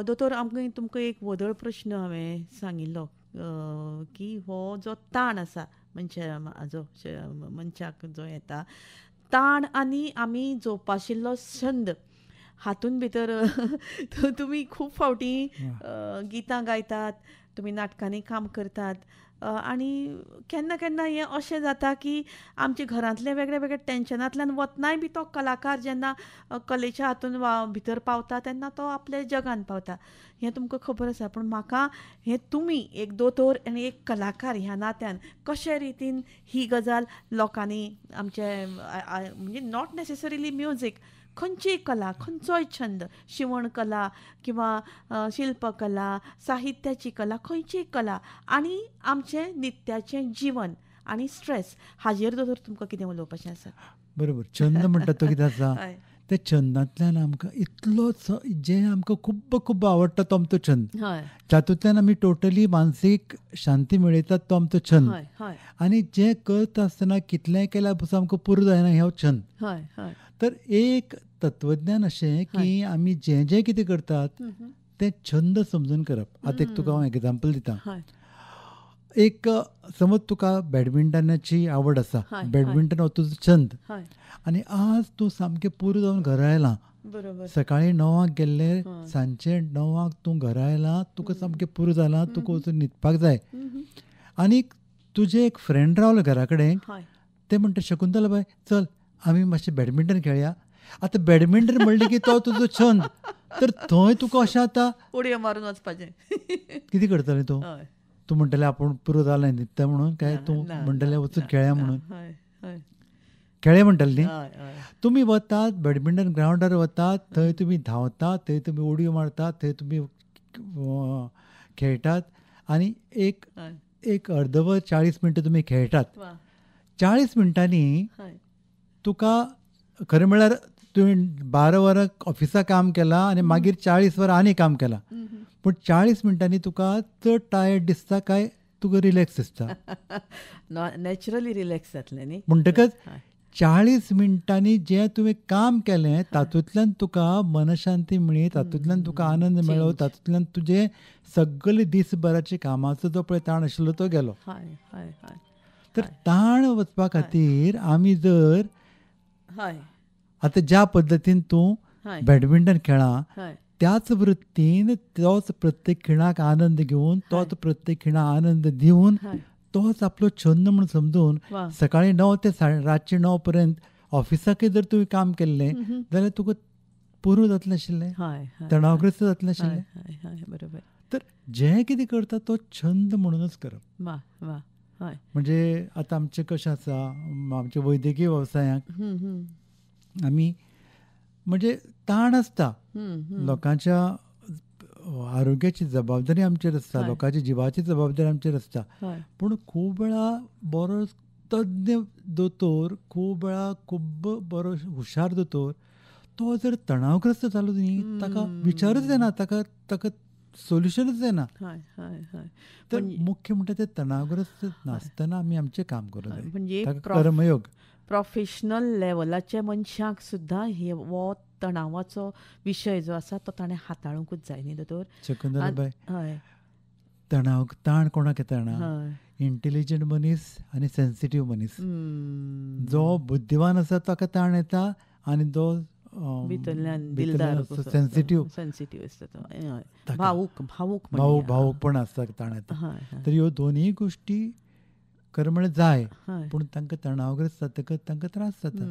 Speaker 1: दोतोर, आमकां तुमकां एक व्हदळ प्रश्न हांवें सांगिल्लो की हो जो ताण आसा मनशा मनशाक जो येता ताण आनी आमी जोपाशिल्लो छंद हातून भितर तुमी खूब फावटी गितां गायतात, तुमी नाटकांनी काम करतात आनी केन्ना केन्ना हें अशें जाता की आमच्या घरांतले वेगळे वेगळे टेन्शनांतल्यान वतनाय बी तो कलाकार जेन्ना कलेच्या हातून भितर पावता तेन्ना तो आपल्या जगान पावता, हें तुमकां खबर आसा. पूण म्हाका हें तुमी एक दोतोर आनी एक कलाकार ह्या नात्यान कशे रितीन ही गजाल लोकांनी आमचे म्हणजे not necessarily music, खंयचीय कला, खंयचोय छंद, शिवण कला किंवा शिल्पकला, साहित्याची कला, खंयचीय कला आनी आमचें नित्याचें जिवन आनी स्ट्रेस हाजेर दोतोर तुमकां कितें उलोवपाचें आसा?
Speaker 2: बरोबर. छंद म्हणटा तो कितें आसा, त्या छंदांतल्यान आमकां इतलो जें आमकां खूब खूब आवडटा तो आमचो छंद, जातूंतल्यान आमी टोटली मानसीक शांती मेळयतात तो आमचो छंद, आनी जें करता आसतना कितलेंय केल्यार पसून आमकां पुरो जायना हो छंद. तर एक तत्वज्ञान अशें की आमी जें जें कितें करतात तें छंद समजून करप. आतां एक तुका हांव एग्जाम्पल दिता. एक समज तुका बॅडमिंटनाची आवड आसा, बॅडमिंटन हो तुजो छंद आनी आज तूं सामकें पुरो जावन घरा आयलां, सकाळीं 9 गेल्ले सांजचे 9 तूं घरा आयलां, तुका सामकें पुरो जालां, तुका वचून न्हिदपाक जाय आनी तुजें एक फ्रेंड रावलो घरा कडेन, ते म्हणटा शकुंतला बाय चल आमी मातशें बॅडमिंटन खेळया. आतां बॅडमिंटन म्हणलें की तो तुजो छंद, तर थंय तुका अशें आतां
Speaker 1: उडयो मारून वचपाचें
Speaker 2: कितें करतलें तूं? तूं म्हणटलें आपूण पुरो जालें न्हिदता म्हणून, काय तूं म्हणटलें वचून खेळया म्हणून? खेळया म्हणटलें न्ही. तुमी वतात बॅडमिंटन ग्रावंडार वतात, थंय तुमी धांवतात, थंय तुमी उडयो मारतात, थंय तुमी खेळटात आनी एक एक अर्दवर 40 मिनटां तुमी खेळटात. 40 मिनटांनी तुका खरें म्हळ्यार तुवें 12 वरां ऑफिसाक काम केलां आनी मागीर 40 वरां आनी काम केलां, पूण 40 मिनटांनी तुका चड टायर्ड दिसता काय तुका रिलॅक्स दिसता?
Speaker 1: नॅचरली रिलॅक्स जातलें न्ही.
Speaker 2: म्हणटकच 40 मिनटांनी जें तुवें काम केलें तातूंतल्यान तुका मनशांती मेळ्ळी, तातूंतल्यान तुका आनंद मेळ्ळो, तातूंतल्यान तुजें सगळे दिसभराचे कामाचो जो पळय ताण आशिल्लो तो गेलो. तर ताण वचपा खातीर आमी जर आतां ज्या पद्दतीन तूं बॅडमिंटन खेळा त्याच वृत्तीन तोच प्रत्येक खिणाक आनंद घेवन, तोच प्रत्येक खिणाक आनंद दिवन, तोच आपलो छंद म्हूण समजून सकाळीं 9 ते रातचे 9 पर्यंत ऑफिसाकय जर तुवें काम केल्लें जाल्यार तुका पुरो जातलें आशिल्लें, तणावग्रस्त जातलें आशिल्लें.
Speaker 1: बरोबर.
Speaker 2: तर जें कितें करता तो छंद म्हणूनच करप. म्हणजे आतां आमचें कशें आसा, आमच्या वैद्यकीय वेवसायाक आमी म्हणजे ताण आसता, लोकांच्या आरोग्याची जबाबदारी आमचेर आसता, लोकांच्या जिवाची जबाबदारी आमचेर आसता, पूण खूब वेळा बरो तज्ञ दोतोर, खूब वेळा खूब बरो हुशार दोतोर तो जर तणावग्रस्त जालो न्ही ताका विचारूच येना, ताका ताका सोल्युशनच येना. तर मुख्य म्हणटा ते तणावग्रस्त नासतना आमी आमचें काम करूंक जाय.
Speaker 1: म्हणजे
Speaker 2: कर्मयोग
Speaker 1: प्रोफेशनल लेवलाच्या मनशांक सुद्दां हे हो तणावाचो विशय जो आसा तो ताणें हाताळुंकूच जाय न्ही दोतोर?
Speaker 2: शकुंतलाबाय, तणाव ताण कोणाक येता जाणा? इंटेलिजंट मनीस आनी सेन्सिटीव मनीस. जो बुद्धिवान आसा ताका ताण येता आनी जो
Speaker 1: भितरल्यान दिलदार
Speaker 2: सेन्सिटीव
Speaker 1: सेन्सिटीव आसता तो भावूक भावूक
Speaker 2: भावूकपण आसता ताण येता. तर ह्यो दोनूय गोश्टी खरें म्हळ्यार जाय, पूण तांकां तणावग्रस्त जातकच तांकां त्रास जाता.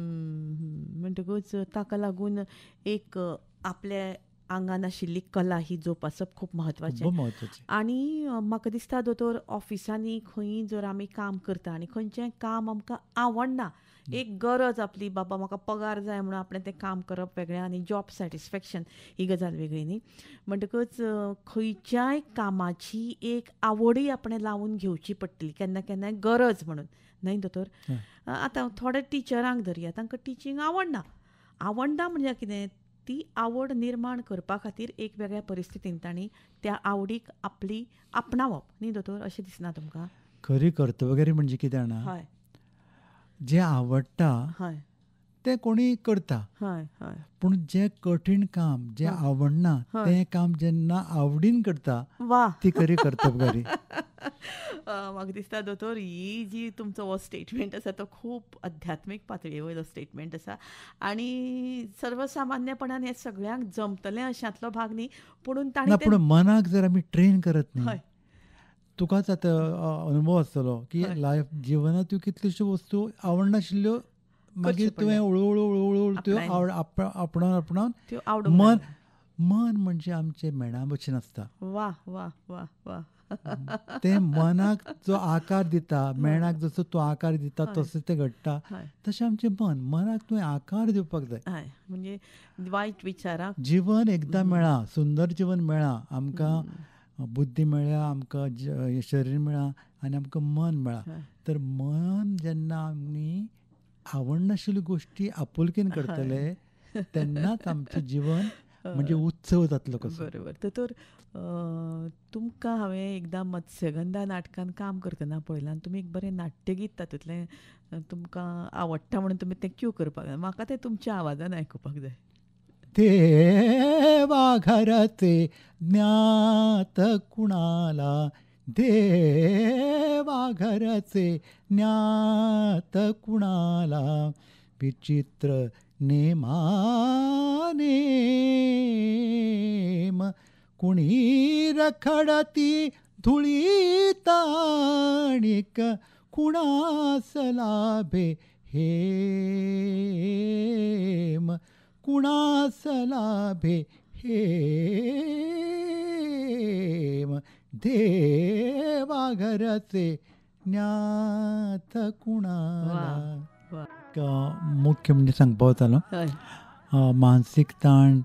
Speaker 1: म्हणटकूच ताका लागून एक आपल्या आंगान आशिल्ली कला ही जोपासप खूब म्हत्वाचें. आनी म्हाका दिसता दोतोर, ऑफिसांनी खंय जर आमी काम करता आनी खंयचें काम आमकां आवडना, एक गरज आपली बाबा म्हाका पगार जाय म्हणून आपणें तें काम करप वेगळें आनी जॉब सॅटिस्फॅक्शन ही गजाल वेगळी न्ही. म्हणटकच खंयच्याय कामाची एक आवडूय आपणें लावून घेवची पडटली केन्ना केन्नाय गरज म्हणून न्हय दोतोर? आतां थोड्या टिचरांक धरया, तांकां टिचींग आवडना. आवडना म्हणजे कितें, ती आवड निर्माण करपा खातीर एक वेगळ्या परिस्थितीन तांणी त्या आवडीक आपली आपणावप न्ही दोतोर? अशें दिसना तुमकां?
Speaker 2: खरी कर्तबगारी म्हणजे कितें जाणा, जें आवडटा तें कोणी करता, पूण जें कठीण काम जें आवडना तें काम जेन्ना आवडीन करता ती खरी कर्तबगारी.
Speaker 1: म्हाका दिसता दोतोर ही जी तुमचो हो स्टेटमेंट आसा तो खूब अध्यात्मीक पातळे वयलो स्टेटमेंट आसा आनी सर्वसामान्यपणान हें सगळ्यांक जमतलें अशांतलो भाग न्ही. पूण ताणें
Speaker 2: पूण मनाक जर आमी ट्रेन करत न्ही, तुकाच आतां अनुभव आसतलो की लायफ जिवनांत तुवें कितल्योश्यो वस्तू आवडनाशिल्ल्यो मागीर तुवें हळू हळू हळू हळू त्यो आपणावन आपणावन मन मन म्हणजे आमचें मेणा भशेन आसता.
Speaker 1: वा वा वा वा.
Speaker 2: तें मनाक जो आकार दिता, मेणाक जसो तूं आकार दिता तसो तें घडटा, तशें आमचें मन, मनाक तुवें आकार दिवपाक जाय.
Speaker 1: म्हणजे वायट विचारांक
Speaker 2: जीवन एकदां मेळ्ळां, सुंदर जीवन मेळ्ळां, आमकां बुद्धी मेळ्ळ्या, आमकां शरीर मेळ्ळां आनी आमकां मन मेळ्ळां. तर मन जेन्ना आमी आवडनाशिल्ल्यो गोश्टी आपुलकीन करतले तेन्नाच आमचें जीवन म्हणजे उत्सव जातलो कसो.
Speaker 1: बरोबर. तर तुमकां हांवें एकदां मत्स्यगंधा नाटकान काम करतना पळयलां आनी तुमी एक बरें नाट्यगीत तातूंतलें तुमकां आवडटा म्हणून तुमी तें क्यू करपाक जाय. म्हाका तें तुमच्या आवाजान आयकुपाक जाय.
Speaker 2: देवा घराचे ज्ञात कुणाला, देवा घराचे ज्ञात कुणाला, विचित्र नेमानेम कुणी रखडती धुळी ताणिक कुणास लाभे हेम, कुणास लाभे हेम, देवा घराचे ज्ञात कुणाला. मुख्य म्हणजे सांगपा वतालो मानसीक ताण.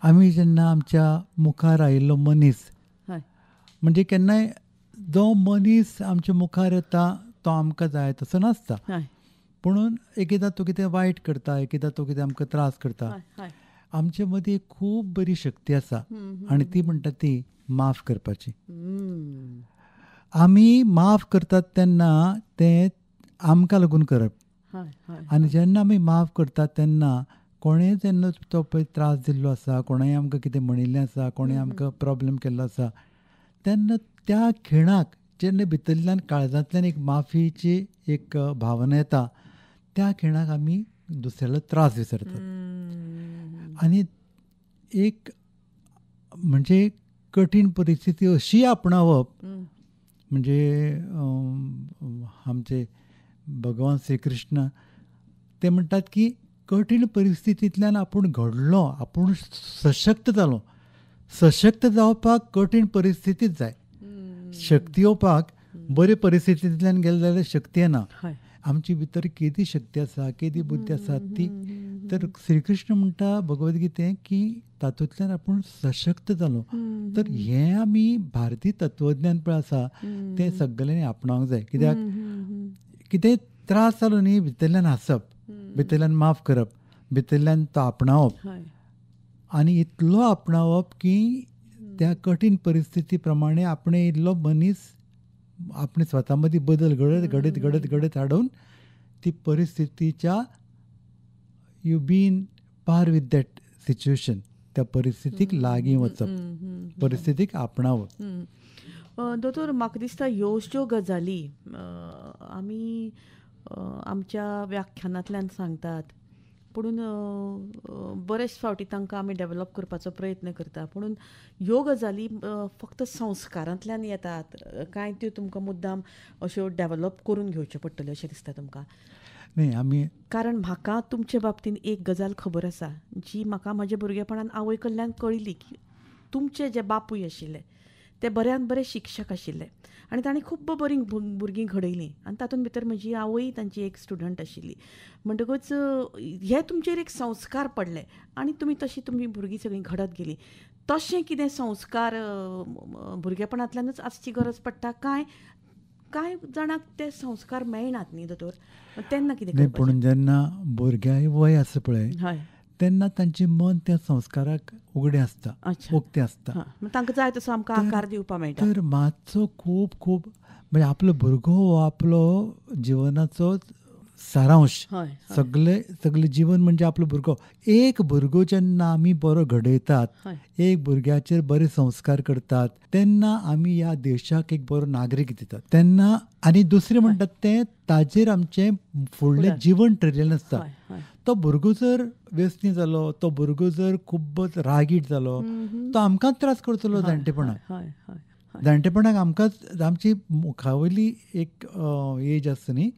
Speaker 2: आमी जेन्ना आमच्या मुखार आयिल्लो मनीस म्हणजे केन्नाय जो मनीस आमच्या मुखार येता तो आमकां जाय तसो नासता, पुणून एकदां तो कितें वायट करता, एकदां तो कितें आमकां त्रास करता. आमचे मदीं खूब बरी शक्ती आसा आनी ती म्हणटा ती माफ करपाची. आमी माफ करतात तेन्ना तें आमकां लागून करप, आनी जेन्ना आमी माफ करतात तेन्ना कोणें जेन्ना तो पळय त्रास दिल्लो आसा, कोणेंय आमकां कितें म्हणिल्लें आसा, कोणें आमकां प्रॉब्लम केल्लो आसा, तेन्ना त्या खिणाक जेन्ना भितरल्यान काळजांतल्यान एक माफीची एक भावना येता त्या खिणाक आमी दुसऱ्यालो त्रास विसरतात. आनी एक म्हणजे कठीण परिस्थिती अशी आपणावप म्हणजे आमचे भगवान श्रीकृष्ण ते म्हणटात की कठीण परिस्थितींतल्यान आपूण घडलो, आपूण सशक्त जालो. सशक्त जावपाक कठीण परिस्थितीच जाय. शक्ती येवपाक बरे परिस्थितींतल्यान गेले जाल्यार शक्ती येना. आमची भितर केदी शक्ती आसा, केदी बुद्धी आसा ती. तर श्रीकृष्ण म्हणटा भगवद्गीतेंत की तातूंतल्यान आपूण सशक्त जालो. तर हें आमी भारतीय तत्वज्ञान पळय आसा तें सगळ्यांनी आपणावंक जाय. कित्याक कितें त्रास जालो न्ही भितरल्यान हांसप, भितरल्यान माफ करप, भितरल्यान तो आपणावप, आनी इतलो आपणावप की त्या कठीण परिस्थिती प्रमाणे आपणे इल्लो मनीस आपणे स्वता मदीं बदल घडत घडत घडत घडत हाडून ती परिस्थितीच्या you been par with that situation, त्या परिस्थितीक लागीं वचप, परिस्थितीक आपणावप.
Speaker 1: दोतोर म्हाका दिसता ह्यो ज्यो गजाली आमी आमच्या व्याख्यानांतल्यान सांगतात, पुणून बरेच फावटी तांकां आमी डेव्हलप करपाचो प्रयत्न करता, पुणून ह्यो गजाली फक्त संस्कारांतल्यान येतात कांय त्यो तुमकां मुद्दाम अश्यो डेव्हलप करून घेवच्यो पडटल्यो अशें दिसता तुमकां?
Speaker 2: न्ही आमी,
Speaker 1: कारण म्हाका तुमचे बाबतीन एक गजाल खबर आसा जी म्हाका म्हज्या भुरगेपणान आवय कडल्यान कळिल्ली की तुमचे जे बापूय आशिल्ले ते बऱ्यान बरे शिक्षक आशिल्ले आनी तांणी खूब बरीं भुरगीं घडयलीं आनी तातूंत भितर म्हजी आवय तांची एक स्टुडंट आशिल्ली. म्हणटकूच हे तुमचेर एक संस्कार पडले आनी तुमी तशी तुमी भुरगीं सगळीं घडत गेलीं. तशें कितें संस्कार भुरगेपणांतल्यानूच आसची गरज पडटा कांय कांय जाणांक ते संस्कार मेळनात न्ही दोतोर, तेन्ना कितें?
Speaker 2: पूण जेन्ना भुरग्यां वय आसा पळय तेन्ना तांचें मन त्या संस्काराक उगडें आसता, उक्तें आसता,
Speaker 1: तांकां जाय तसो आमकां आकार दिवपाक मेळटा.
Speaker 2: तर मातसो खूब खूब म्हणजे आपलो भुरगो हो आपलो जिवनाचो सारांश. सगळे सगळे जीवन म्हणजे आपलो भुरगो. एक भुरगो जेन्ना आमी बरो घडयतात, एक भुरग्याचेर बरे संस्कार करतात, तेन्ना आमी ह्या देशाक एक बरो नागरीक दितात तेन्ना. आनी दुसरें म्हणटात तें ताजेर आमचें फुडलें जीवन ठरलेलें आसता. तो भुरगो जर व्यसनी जालो, तो भुरगो जर खूबच रागीट जालो, तो आमकांच त्रास करतलो जाणटेपणाक. जाणटेपणाक आमकांच आमची मुखावयली एक एज आसता न्ही,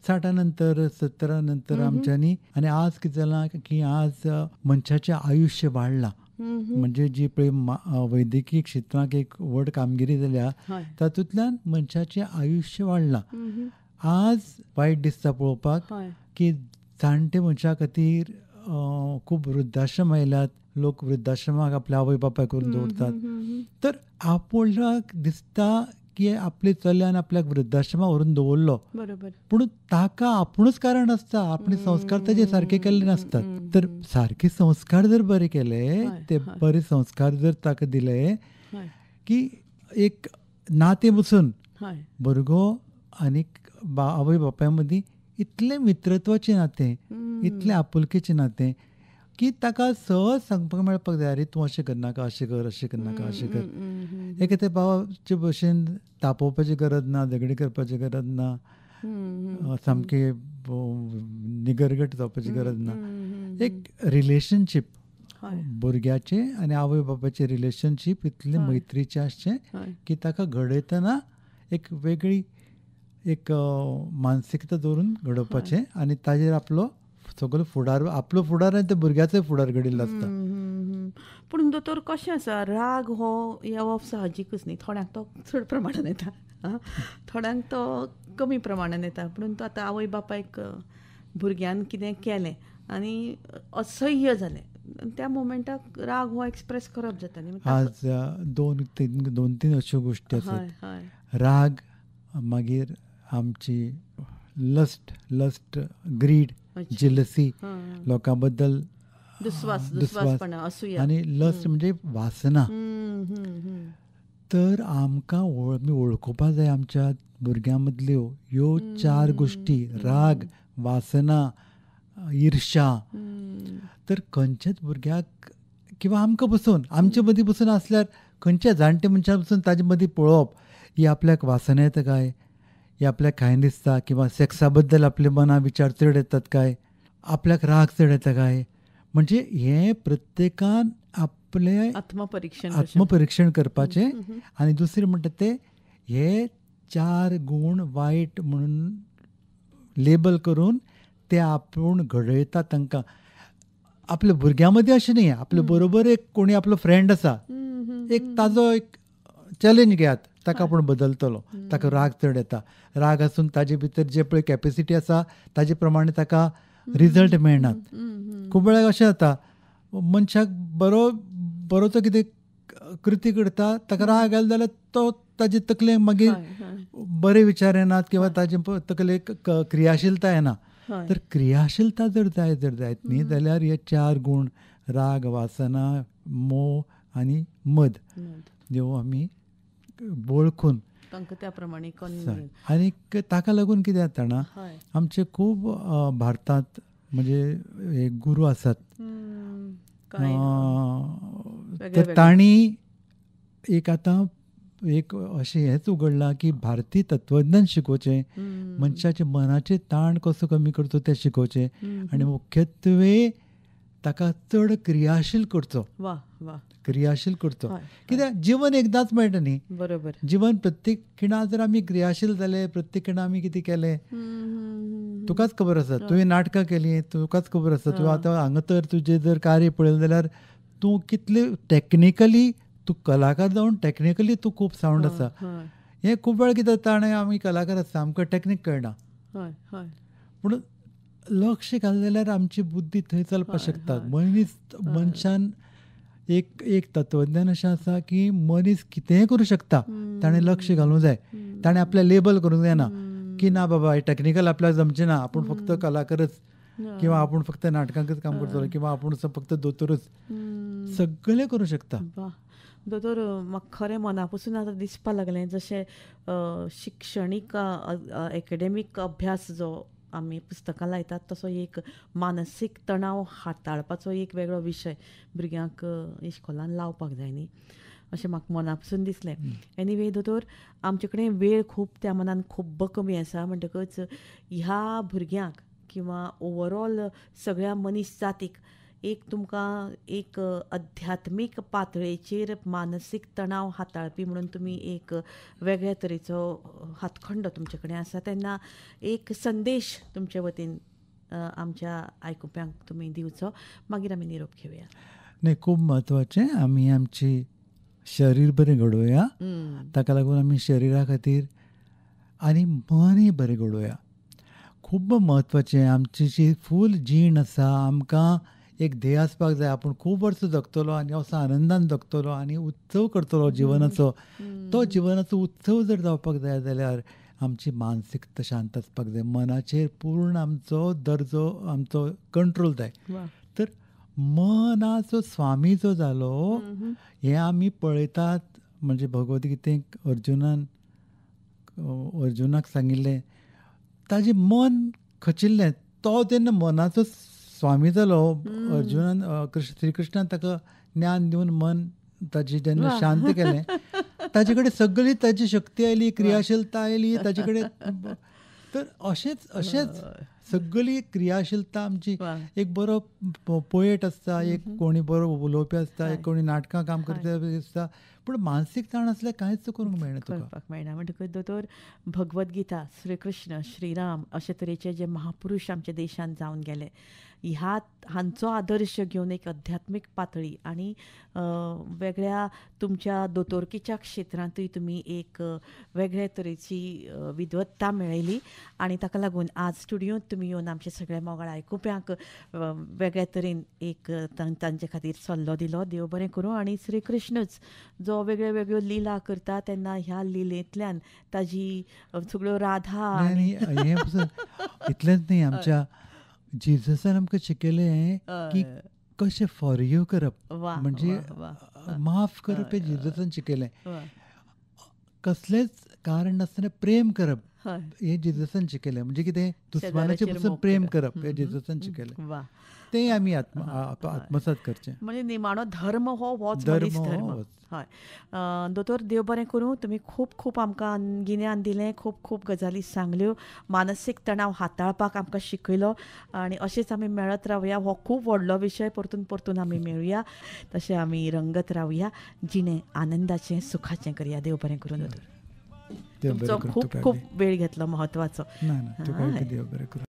Speaker 2: 60 नंतर 70 नंतर आमच्यांनी. आनी आज कितें जालां की आज मनशाचें आयुश्य वाडलां, म्हणजे जी पळय वैद्यकीय क्षेत्रांत एक व्हड कामगिरी जाल्या तातूंतल्यान मनशाचें आयुश्य वाडलां. आज वायट दिसता पळोवपाक की जाणटे मनशां खातीर खूब वृद्धाश्रम आयल्यात, लोक वृद्धाश्रमाक आपल्या आवय बापायक करून दवरतात. तर आपल्याक दिसता की आपले चल्यान आपल्याक वृद्धाश्रमा व्हरून दवरलो,
Speaker 1: बरोबर,
Speaker 2: पूण ताका आपुणूच कारण आसता, आपणे संस्कार ताजे सारके केल्ले नासतात. तर सारके संस्कार जर बरे केले, ते बरे संस्कार जर ताका दिले की एक नातें बसून भुरगो आनी आवय बापाय मदीं इतलें मित्रत्वाचें नातें, इतलें आपुलकेचें नातें की ताका सहज सांगपाक मेळपाक जाय, अरे तूं अशें करनाका, अशें कर, अशें करनाका, अशें कर. एक ते बाबाचे भशेन तापोवपाची गरज ना, झगडी करपाची गरज ना, सामकें निगरगट जावपाची गरज ना. एक रिलेशनशीप भुरग्याचें आनी आवय बापायचें रिलेशनशीप इतलें मैत्रीचें आसचें की ताका घडयतना एक वेगळी एक मानसिकता दवरून घडोवपाचें आनी ताजेर आपलो सगळो फुडार, आपलो फुडार आनी त्या भुरग्याचोय फुडार घडिल्लो आसता.
Speaker 1: पूण दोतोर कशें आसा, राग हो येवप साहजिकूच न्ही, थोड्यांक तो चड प्रमाणान येता, थोड्यांक तो कमी प्रमाणान येता. पूण तो आतां आवय बापायक भुरग्यान कितें केलें आनी असह्य जालें, त्या मोमेंटाक राग हो एक्सप्रेस करप जाता न्ही.
Speaker 2: आज दोन तीन अश्यो गोश्टी आसात, राग, मागीर आमची लस्ट, लस्ट, ग्रीड, जेलसी, लोकां बद्दल
Speaker 1: दुस्वास
Speaker 2: आनी लस्ट म्हणजे वासना. तर आमकां आमी वळखुपा जाय आमच्या भुरग्यां मदल्यो ह्यो चार गोश्टी, राग, वासना, ईर्षा. तर खंयच्याच भुरग्याक किंवा आमकां बसून आमचे मदीं बसून आसल्यार खंयच्या जाणटे मनशां बसून ताजे मदीं पळोवप ही आपल्याक वासना येता काय, ही आपल्याक खायन दिसता, किंवा सेक्सा बद्दल आपल्या मना विचार चड येतात काय, आपल्याक राग चड येता काय. म्हणजे हें प्रत्येकान आपलें आत्मपरिक्षण करपाचें. आनी दुसरें म्हणटा ते हे चार गूण वायट म्हणून लेबल करून ते आपूण घडयता तांकां. आपल्या भुरग्यां मदीं अशें न्ही, आपल्या बरोबर एक कोणी आपलो फ्रेंड आसा, एक ताजो एक चॅलेंज घेयात, ताका आपूण बदलतलो, ताका राग चड येता, राग आसून ताजे भितर जे पळय कॅपेसिटी आसा ताजे प्रमाणे ताका रिजल्ट मेळनात. खूब वेळार अशें जाता, मनशाक बरो बरो तो कितें कृती करता, ताका राग आयलो जाल्यार तो ताजे तकलेक मागीर बरे विचार येनात किंवा ताजे तकलेक क्रियाशीलता येना. तर क्रियाशीलता जर जाय जर जायत न्ही जाल्यार हे चार गूण, राग, वासना, मोह आनी मद, ह्यो आमी वळखून
Speaker 1: त्या प्रमाणे.
Speaker 2: आनी ताका लागून कितें जाता ना, आमचे खूब भारतांत म्हणजे गुरू आसात, तर तांणी एक आतां एक अशें हेंच उगडलां की भारतीय तत्वज्ञान शिकोवचें, मनशाचे मनाचे ताण कसो कमी करचो तें शिकोवचें, आनी मुख्यत्वे ताका चड क्रियाशील करचो. क्रियाशील करचो कित्याक जीवन एकदांच मेळटा न्ही,
Speaker 1: बरोबर.
Speaker 2: जीवन प्रत्येक खिणा जर आमी क्रियाशील जाले, प्रत्येक खिणा आमी कितें केलें, तुकाच खबर आसा, तुवें नाटकां केलीं, तुकाच खबर आसा, तूं आतां हांगा तर तुजें जर कार्य पळयलें जाल्यार तूं कितले टॅक्निकली तूं कलाकार जावन टॅक्निकली तूं खूब सावंड आसा. हें खूब वेळ कितें जाता, आनी आमी कलाकार आसता, आमकां टॅक्नीक कळना, पूण लक्ष घालें जाल्यार आमची बुद्धी थंय चलपाक शकता. मनीस मनशान एक एक तत्वज्ञान अशें आसा की मनीस कितेंय करूं शकता, ताणें लक्ष घालूंक जाय, ताणें आपलें लेबल करूंक जायना की ना बाबा हें टॅक्निकल आपल्याक जमचें ना, आपूण फक्त कलाकारच किंवा आपूण फक्त नाटकांकच काम करतलो किंवा आपूण फक्त दोतोरच, सगळें करूं शकता.
Speaker 1: दोतोर, म्हाका खरें मना पसून आतां दिसपाक लागलें, जशें शिक्षणीक एकेडेमीक अभ्यास जो आमी पुस्तकां लायतात तसो एक मानसीक तणाव हाताळपाचो एक वेगळो विशय भुरग्यांक इश्कोलान लावपाक जाय न्ही, अशें म्हाका मना पसून दिसलें. एनीवे दोतोर, आमचे कडेन वेळ खूब त्या मनान खूब्ब कमी आसा, म्हणटकच ह्या भुरग्यांक किंवा ओवरऑल सगळ्या मनीस जातीक एक तुमकां एक अध्यात्मीक पातळेचेर मानसीक तणाव हाताळपी म्हणून तुमी एक वेगळ्या तरेचो हातखंडो तुमचे कडेन आसा, तेन्ना एक संदेश तुमचे वतीन आमच्या आयकुप्यांक तुमी दिवचो, मागीर आमी निरोप घेवया.
Speaker 2: न्ही, खूब म्हत्वाचें, आमी आमची शरीर बरें घडोवया, ताका लागून आमी शरिरा खातीर आनी मनय बरें घडोवया. खूब म्हत्वाचें, आमची जी फूल जीण आसा, आमकां एक ध्येय आसपाक जाय, आपूण खूब वर्सां जगतलो आनी असो आनंदान जगतलो आनी उत्सव करतलो जिवनाचो. तो जिवनाचो उत्सव जर जावपाक जाय जाल्यार आमची मानसिकता शांत आसपाक जाय, मनाचेर पूर्ण आमचो दर्जो, आमचो कंट्रोल जाय. तर मनाचो स्वामी जो जालो हें आमी पळयतात, म्हणजे भगवद्गीतेक अर्जुनाक सांगिल्लें, ताजें मन खचिल्लें, तो जेन्ना मनाचो स्वामी जालो, अर्जुनान श्रीकृष्णान ताका ज्ञान दिवन मन ताजें जेन्ना शांत केलें, ताजे कडेन सगळी ताजी शक्ती आयली, क्रियाशीलता आयली ताजे कडेन. तर अशेंच अशेंच सगळी क्रियाशीलता आमची, एक बरो पोएट आसता, एक कोणी बरो उलोवपी आसता, एक कोणी नाटकां काम करता आसता, पूण मानसीक ताण आसल्यार कांयच करूंक मेळना, तुका
Speaker 1: करपाक मेळना. म्हणटकच दोतोर, भगवद्गीता, श्रीकृष्ण, श्रीराम अशे तरेचे जे महापुरुष आमच्या देशांत जावन गेले, ह्या हांचो आदर्श घेवन एक अध्यात्मीक पातळी आनी वेगळ्या तुमच्या दोतोरकीच्या क्षेत्रांतूय तुमी एक वेगळे तरेची विद्वत्ता मेळयली आनी ताका लागून आज स्टुडियोंत तुमी येवन आमच्या सगळ्या मोगाळ आयकुप्यांक वेगळे तरेन एक तांचे खातीर सल्लो दिलो. देव बरें करूं. आनी श्रीकृष्णच जो वेगळ्यो वेगळ्यो लिला करता तेन्ना ह्या लिलेंतल्यान ताजी सगळ्यो राधा
Speaker 2: आनी हें इतलेंच न्ही, आमच्या जेजसान आमकां शिकयलें की कशें फॉरगिव करप, म्हणजे माफ करप हें जेजसान शिकयलें. कसलेंच कारण नासतना प्रेम करप हें जेजसान शिकयलें, म्हणजे कितें दुस्मानाचें पसून प्रेम करप हें जेजसान शिकयलें, तें आमी आत्मसात करचें.
Speaker 1: म्हणजे निमाणो धर्म हो होच मनीस धर्म. हय दोतोर, देव बरें करूं. तुमी खूब खूब आमकां गिन्यान दिलें, खूब खूब गजाली सांगल्यो, मानसीक तणाव हाताळपाक आमकां शिकयलो आनी अशेंच आमी मेळत रावया. हो खूब व्हडलो विशय, परतून परतून आमी मेळुया, तशें आमी रंगत रावया, जिणें आनंदाचें सुखाचें करया. देव बरें करूं दोतोर. तुमचो खूब खूब वेळ घेतलो म्हत्वाचो.
Speaker 2: देव बरें करूं.